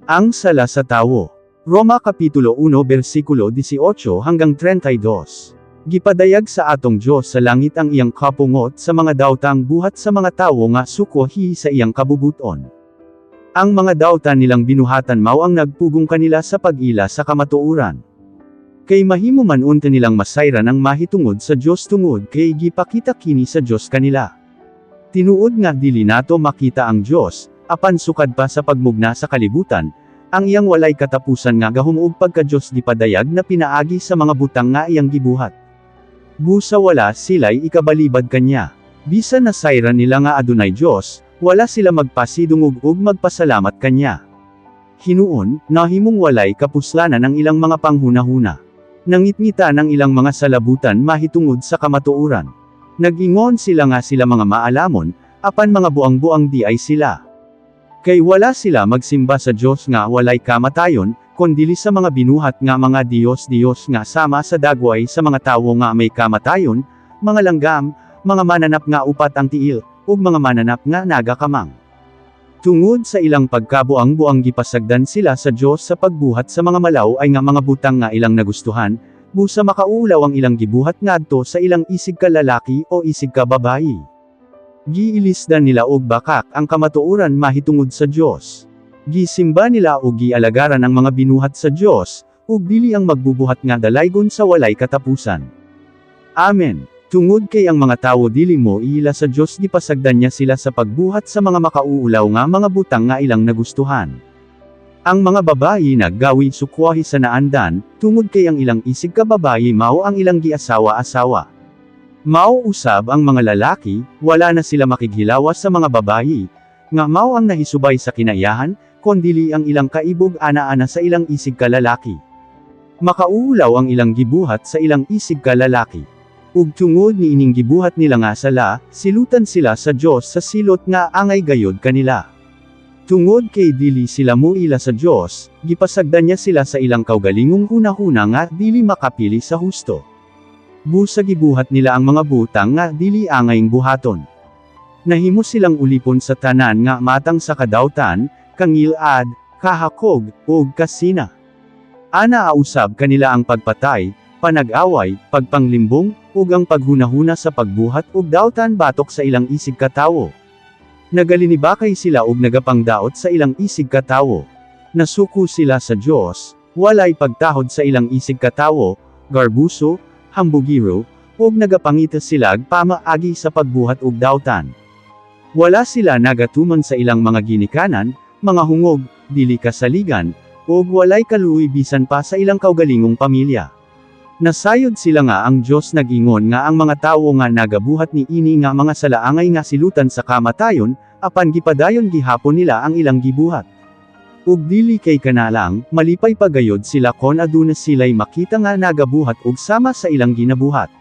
Ang sala sa tawo. Roma Kapitulo 1 versikulo 18 hanggang 32. Gipadayag sa atong Dios sa langit ang iyang kapungot sa mga daotang buhat sa mga tawo nga sukwahi sa iyang kabubuton. Ang mga dautan nilang binuhatan mao ang nagpugong kanila sa pag-ila sa kamatuoran. Kay mahimo man unta nilang masayran ang mahitungod sa Dios tungod kay gipakita kini sa Dios kanila. Tinuod nga dili nato makita ang Dios, apan sukad pa sa pagmugna sa kalibutan, ang iyang walay katapusan nga gahom ug pagka-Dios gipadayag na pinaagi sa mga butang nga iyang gibuhat. Busa wala sila'y ikabalibad kanya. Bisan nasayran nila nga adunay Dios, wala sila magpasidungog ug magpasalamat kanya. Hinuon, nahimong walay kapuslanan ang ilang mga panghunahuna. Nangitngita ng ilang mga salabutan mahitungod sa kamatuoran. Nag-ingon sila nga sila mga maalamon, apan mga buang-buang diay sila. Kay wala sila magsimba sa Dios nga walay kamatayon, kondili sa mga binuhat nga mga diyos-diyos nga sama sa dagway sa mga tawo nga may kamatayon, mga langgam, mga mananap nga upat ang tiil, ug mga mananap nga nagakamang. Tungod sa ilang pagkabuang-buang, gipasagdan sila sa Dios sa pagbuhat sa mga malaw-ay nga mga butang nga ilang nagustuhan, busa makauulaw ang ilang gibuhat ngadto sa ilang isig ka lalaki o isig ka babayi. Giilisdan nila og bakak ang kamatuoran mahitungod sa Dios. Gisimba nila og gialagaran ang mga binuhat sa Dios, ug dili ang magbubuhat nga dalaygon sa walay katapusan. Amen. Tungod kay ang mga tawo dili mo iila sa Dios, gipasagdan niya sila sa pagbuhat sa mga makauulaw nga mga butang nga ilang nagustuhan. Ang mga babayi naggawi sukwahi sa naandan, tungod kay ang ilang isig ka babayi mao ang ilang giasawa-asawa. Mao usab ang mga lalaki, wala na sila makighilawas sa mga babayi, nga mao ang nahisubay sa kinaiyahan, kondili ang ilang kaibog ana-ana sa ilang isig ka lalaki. Makauulaw ang ilang gibuhat sa ilang isig ka lalaki. Ug tungod ni ining gibuhat nila nga sala, silutan sila sa Dios sa silot nga angay gayod kanila. Tungod kay dili sila muila sa Dios, gipasagdan niya sila sa ilang kaugalingong hunahuna nga dili makapili sa husto. Busa gibuhat nila ang mga butang nga dili angayng buhaton. Nahimo silang ulipon sa tanan nga matang sa kadawtan, kangilad, kahakog, ug kasina. Ana usab kanila ang pagpatay, panag-away, pagpanglimbong, ug ang paghunahuna sa pagbuhat og dautan batok sa ilang isig katawo. Nagalinibakay sila ug nagapangdaot sa ilang isig katawo. Nasuko sila sa Dios, walay pagtahod sa ilang isig katawo, garbuso, hambugiro, ug nagapangita silag pamaagi sa pagbuhat og dautan. Wala sila nagatuman sa ilang mga ginikanan, mga hungog, dili kasaligan, ug walay kaluoy bisan pa sa ilang kaugalingong pamilya. Nasayod sila nga ang Dios nag-ingon nga ang mga tawo nga nagabuhat ni ini nga mga salaangay nga silutan sa kamatayon, apan gipadayon gihapon nila ang ilang gibuhat. Ug dili kay kanalang, malipay pa gayod sila kon aduna sila'y makita nga nagabuhat og sama sa ilang ginabuhat.